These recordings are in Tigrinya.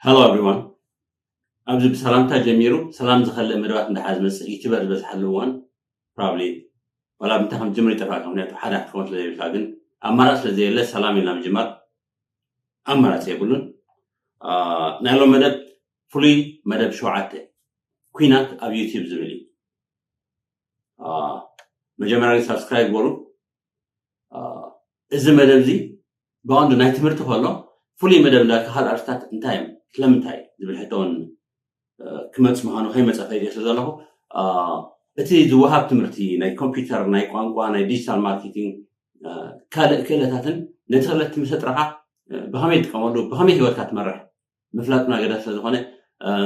Hello everyone. ኣብዚ ብሰላምታ ጀሚሩ ሰላም ዝኸልእ መደባት እንዳሓ ዝመፅእ ዩቲበር ዝበዝሓሉ እዋን፣ probably ዋላ እንታይ ከም ጅምር ይጠፋካ፣ ምክንያቱ ሓደ ክትከውን ስለዘይብልካ። ግን ኣማራፂ ስለዘየለ ሰላም ኢልና ምጅማር ኣማራፂ የብሉን። ናይ ሎም መደብ ፍሉይ መደብ ሸውዓተ፣ ኩናት ኣብ ዩቲብ ዝብል እዩ። መጀመርያ ሳብስክራይብ በሉ። እዚ መደብ እዚ ብቐንዱ ናይ ትምህርቲ ከሎ፣ ፍሉይ መደብ እንዳልካ ካልእ ኣርስታት እንታይ እዮም፣ ስለምንታይ ዝብል ሕቶ እውን ክመፅ ምዃኑ ከይመፀ ፈይደ ስለ ዘለኹ፣ እቲ ዝወሃብ ትምህርቲ ናይ ኮምፒውተር፣ ናይ ቋንቋ፣ ናይ ዲጂታል ማርኬቲንግ፣ ካልእ ክእለታትን፣ ነቲ ክእለት ምስ ኣጥረኻ ብኸመይ ትጥቀመሉ፣ ብኸመይ ህይወትካ ትመርሕ ምፍላጥና ገዳ ስለ ዝኾነ፣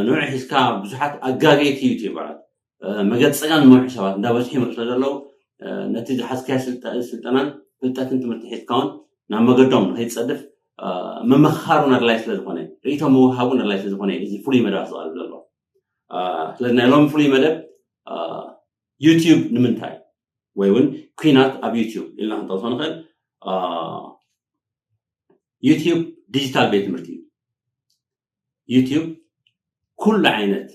ንዑ ሒዝካ ብዙሓት ኣጋገይቲ ዩቲዩበራት፣ መገፀጋን ምውሒ ሰባት እንዳበዝሑ ይመፁ ስለ ዘለዉ፣ ነቲ ዝሓዝካዮ ስልጠናን ፍልጠትን ትምህርቲ ሒዝካ እውን ናብ መገዶም ንኸይትፀድፍ ምምኽኻሩ ኣድላይ ስለ ዝኾነ፣ ርእይቶ ምውሃቡ ኣድላይ ስለ ዝኾነ እዩ እዚ ፍሉይ መደባት ዝቐርብ ዘሎ። ስለዚ ናይ ሎሚ ፍሉይ መደብ ዩቲዩብ ንምንታይ ወይ እውን ኩናት ኣብ ዩቲዩብ ኢልና ክንጠቕሶ ንኽእል። ዩቲዩብ ዲጂታል ቤት ትምህርቲ እዩ። ዩቲዩብ ኩሉ ዓይነት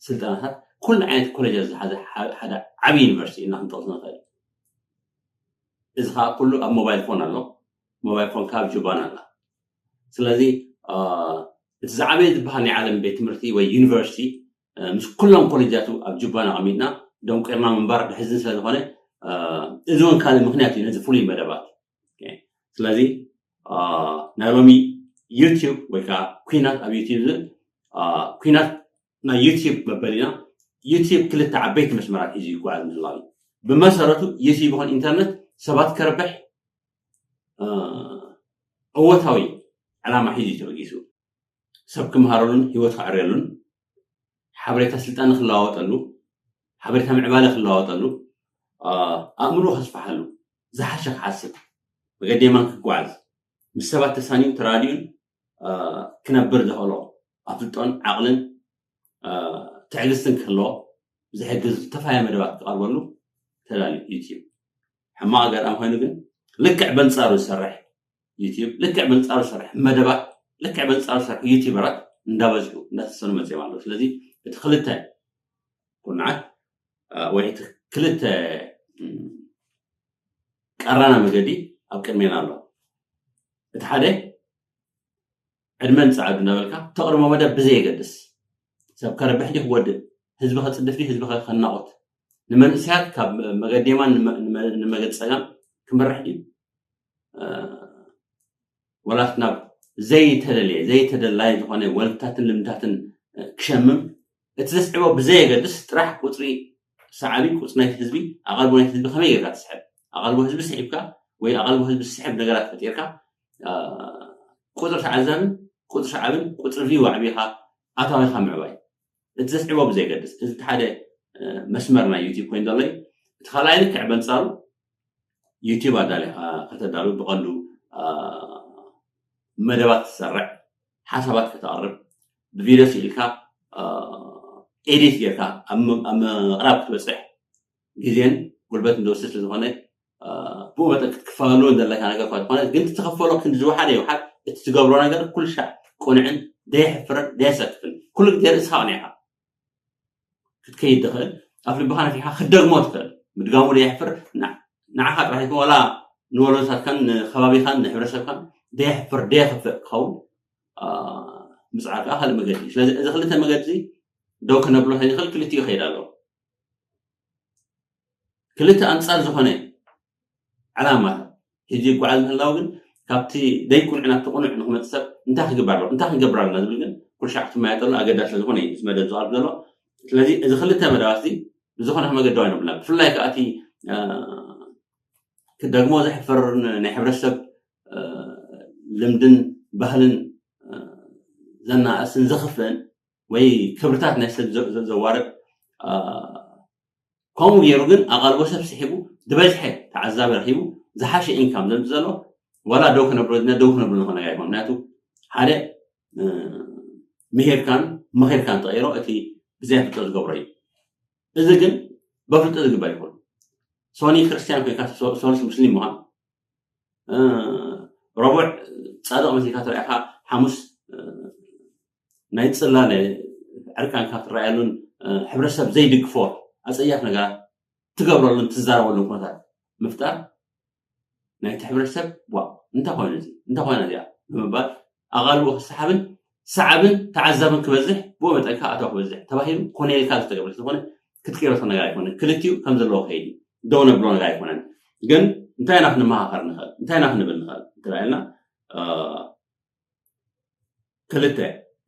ስልጠናታት፣ ኩሉ ዓይነት ኮሌጃት ዝሓዘ ሓደ ዓብዪ ዩኒቨርሲቲ ኢልና ክንጠቕሶ ንኽእል። እዚ ከዓ ኩሉ ኣብ ሞባይል ፎን ኣሎ። ሞባይል ፎን ካብ ጁባና ኣላ። ስለዚ እቲ ዝዓበየ ዝበሃል ናይ ዓለም ቤት ትምህርቲ ወይ ዩኒቨርሲቲ ምስ ኩሎም ኮሌጃቱ ኣብ ጁባና ኣቐሚጥና ደንቂርና ምንባር ድሕዝን ስለ ዝኾነ፣ እዚ እውን ካልእ ምክንያት እዩ ነዚ ፍሉይ መደባት። ስለዚ ናይ ሎሚ ዩቲዩብ ወይ ከዓ ኩናት ኣብ ዩቲዩብ ዝብል፣ ኩናት ናይ ዩቲዩብ መበሊና። ዩቲዩብ ክልተ ዓበይቲ መስመራት ሒዙ ይጓዓዝ ምህላው እዩ። ብመሰረቱ ዩቲዩብ ይኹን ኢንተርነት ሰባት ከርብሕ እወታዊ ዕላማ ሒዙ እዩ ተበጊሱ። ሰብ ክምሃረሉን ህይወት ክዕርየሉን፣ ሓበሬታ ስልጣን ክለዋወጠሉ፣ ሓበሬታ ምዕባለ ክለዋወጠሉ፣ ኣእምሮ ከስፍሓሉ፣ ዝሓሸ ክሓስብ፣ መገዲ የማን ክጓዓዝ፣ ምስ ሰባት ተሳኒዩ ተራዲኡን ክነብር ዘኽእሎ ኣፍልጦን ዓቕልን ትዕግስትን ክህልዎ ዝሕግዝ ዝተፈላለያ መደባት ክቐርበሉ ተዳልዩ ዩቲዩብ። ሕማቕ ኣጋጣሚ ኮይኑ ግን ልክዕ በንጻሩ ዝሰርሕ ዩቲዩብ፣ ልክዕ በንጻሩ ዝሰርሕ መደባት፣ ልክዕ በንጻሩ ዝሰርሕ ዩቲዩበራት እንዳበዝሑ እንዳተሰኑ መፅኦም ኣለዉ። ስለዚ እቲ ክልተ ኩርናዓት ወይ እቲ ክልተ ቀራና መገዲ ኣብ ቅድሜና ኣሎ። እቲ ሓደ ዕድመን ፃዕዱ እናበልካ ተቕርቦ መደብ ብዘየገድስ፣ ሰብ ከረብሕ ድዩ ክጎድእ፣ ህዝቢ ከፅድፍ ድዩ ህዝቢ ከናቑት፣ ንመንእሰያት ካብ መገዲ የማን ንመገዲ ፀጋም ክመርሕ ድዩ፣ ወላስ ናብ ዘይተደልየ ዘይተደላየ ዝኾነ ወልፍታትን ልምድታትን ክሸምም፣ እቲ ዘስዕቦ ብዘየገድስ ጥራሕ ቁፅሪ ሰዓቢ፣ ቁፅሪ ናይቲ ህዝቢ፣ ኣቓልቦ ናይቲ ህዝቢ ከመይ ጌርካ ትስሕብ? ኣቓልቦ ህዝቢ ስሒብካ ወይ ኣቓልቦ ህዝቢ ዝስሕብ ነገራት ፈጢርካ ቁፅሪ ተዓዛብን ቁፅሪ ሰዓብን ቁፅሪ ቪው ኣዕቢኻ ኣታዊኻ ምዕባይ፣ እቲ ዘስዕቦ ብዘየገድስ። እዚ እቲ ሓደ መስመር ናይ ዩቲብ ኮይኑ ዘሎ እዩ። እቲ ካልኣይ ልክዕ በንፃሩ ዩቲብ ኣዳሊኻ ከተዳሉ ብቐንዱ መደባት ትሰርዕ፣ ሓሳባት ከተቕርብ፣ ብቪድዮ ስኢልካ ኤዲት ጌርካ ኣብ ምቕራብ ክትበፅሕ ግዜን ጉልበትን ዝወስድ ስለዝኾነ ብኡ መጠን ክትክፈለሉ እንደለካ ነገር እኳ ዝኾነ ግን ትተኸፈሎ ክንዲ ዝወሓደ ይውሓድ፣ እቲ ትገብሮ ነገር ኩሉ ሻዕ ቅኑዕን ደየሕፍርን ደየሰክፍን ኩሉ ግዜ ርእስኻ ቅኒዕካ ክትከይድ ትኽእል። ኣብ ልብኻ ነፊሕካ ክትደግሞ ትኽእል። ምድጋሙ ደየሕፍር ንዓኻ ጥራሕ ይኮን ዋላ ንወለዶታትካን ንከባቢኻን ንሕብረተሰብካን ደየሕፍር ደየኽፍእ ክኸውን ምፅዓር ከዓ ካልእ መገዲ እዩ። ስለዚ እዚ ክልተ መገዲ ደው ክነብሎ ከይንኽእል ክልቲኡ ይኸይድ ኣለዎ። ክልተ ኣንፃር ዝኾነ ዕላማ ሒዙ ይጓዓዝ ምህላው ግን ካብቲ ደይቁኑዕ ናብቲ ቁኑዕ ንክመፅእ ሰብ እንታይ ክግበር ኣለዎ እንታይ ክንገብር ኣለና ዝብል ግን ኩልሻዕ ክትመያጠሉ ኣገዳሲ ስለዝኾነ እዩ እዚ መደብ ዝቐርብ ዘሎ። ስለዚ እዚ ክልተ መደባት እዚ ብዝኾነ ክመገደዋ ይነብልና። ብፍላይ ከዓ እቲ ክደግሞ ዘሕፍር ናይ ሕብረተሰብ ልምድን ባህልን ዘናእስን ዘኽፍእን ወይ ክብርታት ናይ ሰብ ዘዋርድ፣ ከምኡ ገይሩ ግን ኣቓልቦ ሰብ ስሒቡ ዝበዝሐ ተዓዛቢ ረኺቡ ዝሓሸ ኢንካም ዘምፅእ ዘሎ ዋላ ደው ክነብሮ ድና ደው ክነብሮ ንኾነ ኣይኮን። ምክንያቱ ሓደ ምሂርካን መኺርካን ተቐይሮ እቲ ብዘይ ፍልጠት ዝገብሮ እዩ። እዚ ግን በፍልጠት ዝግበር ይኹን። ሶኒ ክርስቲያን ኮይንካ ሶልስ ሙስሊም ምዃን፣ ረቡዕ ፃድቕ መሲልካ ተረኢኻ ሓሙስ ናይ ጽላለ ዕርቃንካ ትረኣየሉን ሕብረተሰብ ዘይድግፎ ኣጸያፍ ነገራት ትገብረሉን ትዛረበሉን ኩነታት ምፍጣር ናይቲ ሕብረተሰብ ዋ እንታይ ኮይኑ እዚ እንታይ ኮይና እዚኣ ብምባል ኣቓልቦ ክሰሓብን ሰዓብን ተዓዛብን ክበዝሕ ብኡ መጠን ከዓ ኣታዊ ክበዝሕ ተባሂሉ ኮነ ኢልካ ዝተገብረ ስለዝኾነ ክትቀይሮ ነገር ኣይኮነን። ክልቲኡ ከም ዘለዎ ከይድ ደው ነብሎ ነገር ኣይኮነን። ግን እንታይ ኢና ክንመኻኸር ንኽእል እንታይ ኢና ክንብል ንኽእል እንተባልና ክልተ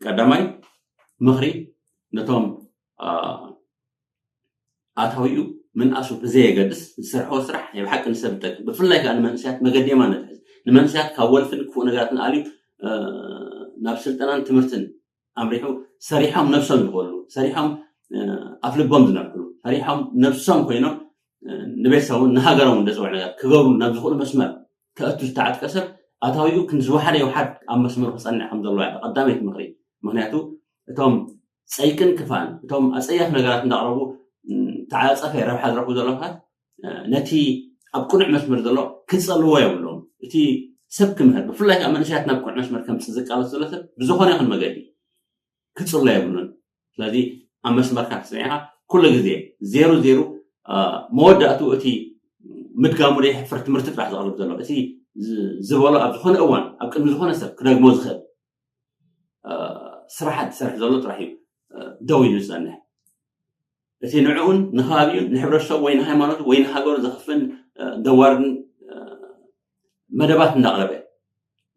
ቀዳማይ ምኽሪ ነቶም ኣታዊኡ ምንኣሱ ብዘየገድስ ዝሰርሕዎ ስራሕ ናይ ብሓቂ ንሰብ ዝጠቅም ብፍላይ ከዓ ንመንእሰያት መገዲ የማነ ትሕዝ ንመንእሰያት ካብ ወልፍን ክፉእ ነገራትን ኣልዩ ናብ ስልጠናን ትምህርትን ኣምሪሑ ሰሪሖም ነብሶም ዝኽእሉ ሰሪሖም ኣፍልቦም ዝነብሕሉ ሰሪሖም ነብሶም ኮይኖም ንቤተሰቡን ንሃገሮም እንደፅውዕ ነገር ክገብሩ ናብ ዝኽእሉ መስመር ከእቱ ዝተዓጥቀ ሰብ ኣታዊኡ ክንዝወሓደ ይውሓድ ኣብ መስመሩ ክፀንዕ ከም ዘለዎ ቀዳመይቲ ምኽሪ ምክንያቱ እቶም ፀይቅን ክፋን እቶም ኣፀያፍ ነገራት እንዳቕረቡ ተዓፀፈ ረብሓ ዝረኽቡ ዘለታት ነቲ ኣብ ቅኑዕ መስመር ዘሎ ክፀልዎ የብሎም እቲ ሰብ ክምህር ብፍላይ ከዓ መንእሰያት ናብ ቅኑዕ መስመር ከምፅእ ዝቃለስ ዘሎ ሰብ ብዝኾነ ይኹን መገዲ ክፅሎ የብሉን ስለዚ ኣብ መስመርካ ክፅንዕካ ኩሉ ግዜ ዜሩ ዜሩ መወዳእቱ እቲ ምድጋሙ ደይሕፍር ትምህርቲ ጥራሕ ዘቕርብ ዘሎ እቲ ዝበሎ ኣብ ዝኾነ እዋን ኣብ ቅድሚ ዝኾነ ሰብ ክደግሞ ዝኽእል ስራሓት ዝሰርሕ ዘሎ ጥራሕ እዩ ደው ኢሉ ዝፀንሕ እቲ ንዕኡን ንከባቢኡን ንሕብረተሰቡ ወይ ንሃይማኖቱ ወይ ንሃገሩ ዘኽፍን ደዋርን መደባት እንዳቕረበ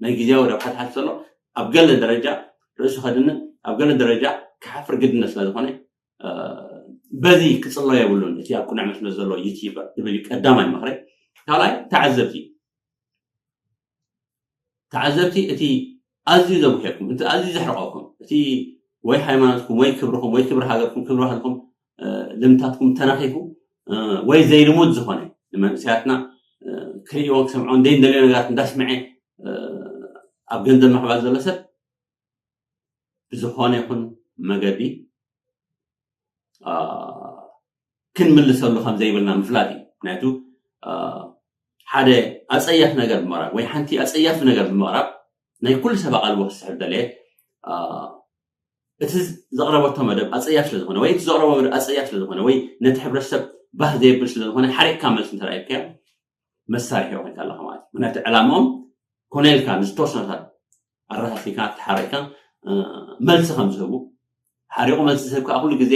ናይ ግዜያዊ ረብሓ ትሓት ዘሎ ኣብ ገለ ደረጃ ርእሱ ከድንን ኣብ ገለ ደረጃ ክሓፍር ግድነት ስለ ዝኾነ በዚ ክፅሎ የብሉን እቲ ኣብ ቅኑዕ መስመር ዘሎ ዩቲዩበር ዝብል ቀዳማይ ምኽረ ካልኣይ ተዓዘብቲ ተዓዘብቲ እቲ ኣዝዩ ዘጉሄኩም እቲ ኣዝዩ ዘሕርቐኩም እቲ ወይ ሃይማኖትኩም ወይ ክብርኩም ወይ ክብሪ ሃገርኩም ክብሪ ባህልኩም ልምታትኩም ተናኺፉ ወይ ዘይልሙድ ዝኾነ ንመንእሰያትና ክርእይዎን ክሰምዖን ዘይንደልዮ ነገራት እንዳስምዐ ኣብ ገንዘብ ምሕባል ዘሎ ሰብ ብዝኾነ ይኹን መገዲ ክንምልሰሉ ከም ዘይብልና ምፍላጥ እዩ ምክንያቱ ሓደ ኣፀያፍ ነገር ብምቕራብ ወይ ሓንቲ ኣፀያፊ ነገር ብምቕራብ ናይ ኩሉ ሰብ ኣቓልቦ ክስሕብ ደለየ እቲ ዘቕረበቶ መደብ ኣፀያፍ ስለዝኾነ ወይ እቲ ዘቕረቦ መደብ ኣፀያፍ ስለዝኾነ ወይ ነቲ ሕብረተሰብ ባህ ዘየብል ስለዝኾነ ሓሪቕካ መልሲ እንተረኣየካዮ መሳርሒ ኮይንካ ኣለኻ ማለት እዩ ምክንያቱ ዕላምኦም ኮነ ኢልካ ንዝተወሰነታት ኣረሳሲካ ተሓሪቕካ መልሲ ከም ዝህቡ ሓሪቑ መልሲ ዝህብ ከዓ ኩሉ ግዜ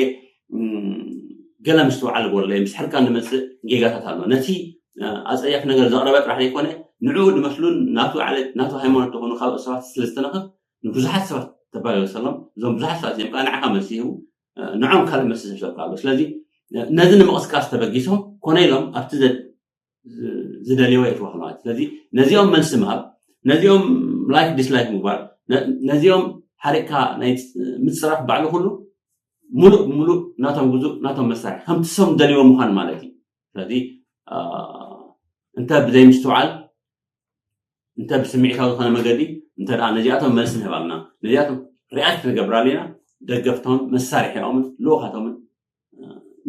ገለ ምስትውዓል ጎለ ምስ ሕርቃን ዝመፅእ ጌጋታት ኣሎ ነቲ ኣፀያፍ ነገር ዘቕረበ ጥራሕ ዘይኮነ ንዕኡ ዝመስሉን ናቱ ዓለት ናቱ ሃይማኖት ዝኾኑ ካልኦት ሰባት ስለዝተነኽፍ ንብዙሓት ሰባት ተባገሰሎም እዞም ብዙሓት ሰባት እዚኦም ከዓ ንዓኻ መልሲ ይህቡ ንዖም ካልእ መልሲ ዝህብ ሰብ ኣሎ ስለዚ ነዚ ንምቕስቃስ ተበጊሶም ኮነ ኢሎም ኣብቲ ዝደልይዎ የትወኽ ማለት ስለዚ ነዚኦም መልሲ ምሃብ ነዚኦም ላይክ ዲስላይክ ምግባር ነዚኦም ሓሪቕካ ናይ ምፅራፍ ባዕሉ ኩሉ ሙሉእ ሙሉእ ናቶም ግዙእ ናቶም መሳርሒ ከምቲ ሰም ደልይዎ ምዃን ማለት እዩ ስለዚ እንተ ብዘይ ምስትውዓል እንተ ብስምዒታዊ ዝኾነ መገዲ እንተ ነዚኣቶም መልሲ ንህብ ኣለና ነዚኣቶም ሪኣክት ንገብር ኣለና ደገፍቶምን መሳርሒኦምን ልኡኻቶምን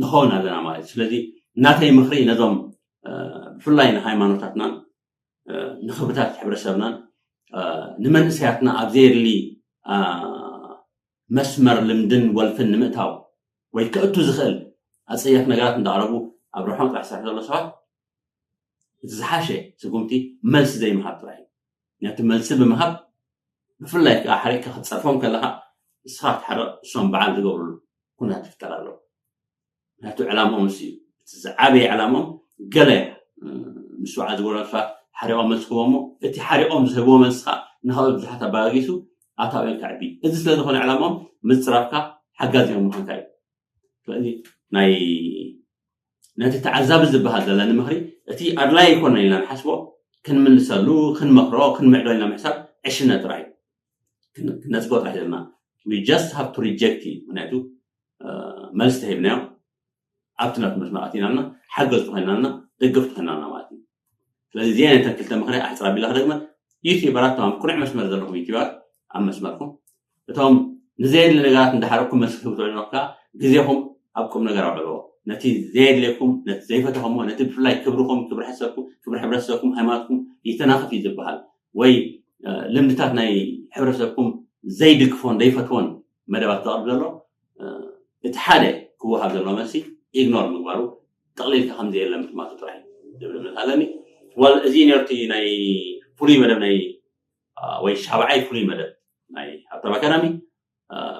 ንኸውን ኣለና ማለት እዩ ስለዚ እናተይ ምኽሪ ነዞም ብፍላይ ንሃይማኖታትናን ንኽብታት ሕብረተሰብናን ንመንእሰያትና ኣብ ዘየድሊ መስመር ልምድን ወልፍን ንምእታው ወይ ከእቱ ዝኽእል ኣፀያፍ ነገራት እንዳቕረቡ ኣብ ርሖም ጥራሕ ዝሰርሑ ዘሎ ሰባት እቲ ዝሓሸ ስጉምቲ መልሲ ዘይምሃብ ጥራሕ እዩ ነቲ መልሲ ብምሃብ ብፍላይ ከዓ ሓሪቅካ ክትፀርፎም ከለካ ንስኻ ክትሓርቕ እሶም በዓል ዝገብርሉ ኩነታት ይፍጠር ኣለዎ ምክንያቱ ዕላምኦም እሱ እዩ እቲ ዝዓበየ ዕላምኦም ገለ ምስውዓ ዝበሎ ሰባት ሓሪቖም መልሲ ክህቦሞ እቲ ሓሪቖም ዝህብዎ መልሲ ከዓ ንካልኦት ብዙሓት ኣባጋጊሱ ኣታዊኦም ከዕቢ እዚ ስለ ዝኾነ ዕላምኦም ምፅራፍካ ሓጋዚኦም ምዃንካ እዩ ስለዚ ናይ ነቲ ተዓዛቢ ዝበሃል ዘለና ንምኽሪ እቲ ኣድላይ ኣይኮነን ኢልና ንሓስቦ ክንምልሰሉ ክንመኽሮ ክንምዕዶ ኢልና ምሕሳብ ዕሽነት ጥራይ እዩ ክነፅጎ ጥራሕ ዘለና we just have to reject እዩ ምክንያቱ መልሲ ተሂብናዮ ኣብቲ ናቱ መስመር ኣቲናልና ሓገዝ ትኾይናልና ደገፍ ትኾይናልና ማለት እዩ ስለዚ እዚኣ ነተን ክልተ ምኽሪ ኣሕፅር ኣቢላ ክደግመን ዩቲዩበራት ተማም ቅኑዕ መስመር ዘለኹም ዩቲዩበራት ኣብ መስመርኩም እቶም ንዘየድሊ ነገራት እንዳሓረኩም መልሲ ክትውድዑ ኖካ ግዜኹም ኣብ ቁም ነገር ኣውዕልዎ ነቲ ዘየድልየኩም ነቲ ዘይፈተኹምዎ ነቲ ብፍላይ ክብርኹም ክብሪ ሕሰብኩም ክብሪ ሕብረተሰብኩም ሃይማኖትኩም ይተናኽፍ እዩ ዝበሃል ወይ ልምድታት ናይ ሕብረተሰብኩም ዘይድግፎን ዘይፈትዎን መደባት ዘቕርብ ዘሎ እቲ ሓደ ክወሃብ ዘሎ መልሲ ኢግኖር ምግባሩ ጠቕሊልካ ከምዘየለ ምጥማቱ ጥራሕ እዩ ዝብል እምነት ኣለኒ። ዋል እዚ ነርቲ ናይ ፍሉይ መደብ ናይ ወይ ሻብዓይ ፍሉይ መደብ ናይ ሃብታም ኣካዳሚ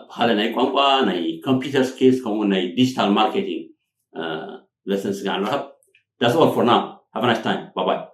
ብካልእ ናይ ቋንቋ ናይ ኮምፒውተር ስኪልስ ከምኡ ናይ ዲጂታል ማርኬቲንግ ለሰን ስጋዕ ንረኸብ። That's all for now. Have a nice time. Bye bye.